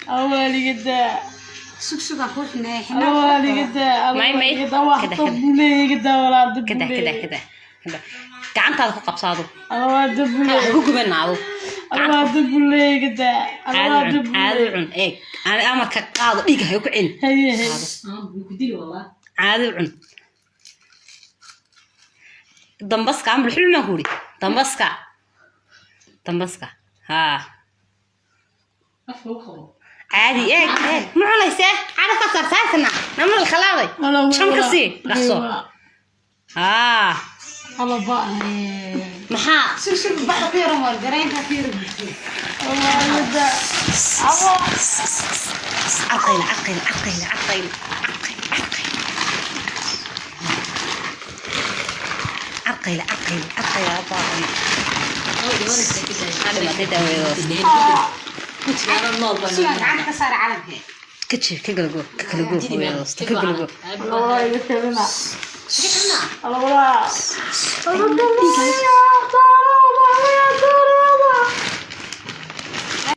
Awaligadaa. Sug, sugaa kuu xineeya xinaa. Awaligadaa. May, may. Awaligadaa wax Kada, kada. dabuleegadaa walaa Kada, kada. dabulee. Kada, kada, gacantaada ku qabsaado. Alawaa dabulee. Ha ku gubanaado. Alawaa dabuleegadaa. Alawaa Caadi cun, caadi dabulee. cun. Eeg, ani amarka qaado, dhiiga ha ku celin. Haye, haye. Caadi cun. Dambaska ambul xulmaan ku uri, dambaska, dambaska. Haa, caadi. Eeg, eeg, ma cunaysee? Carabka saarsaartana namal khalaaday. Jam ka sii dhaqso. Haa. Alaba. Maxaa? Sug, sug, baxda ku yaran waar garaynta ku yara buuxiye. Awaligadaa. Awo. Carqayla, carqayla, carqayla, carqayla, carqayla, carqayla, carqayla, carqayla, carqayla. Maxaa dhimatay daawadood? Sugaa gacanta ka saara calanka. Ka jir, ka kala go, ka kala go, hooyadoos, ka kala go. Alawaa iga kelina. Alawaa.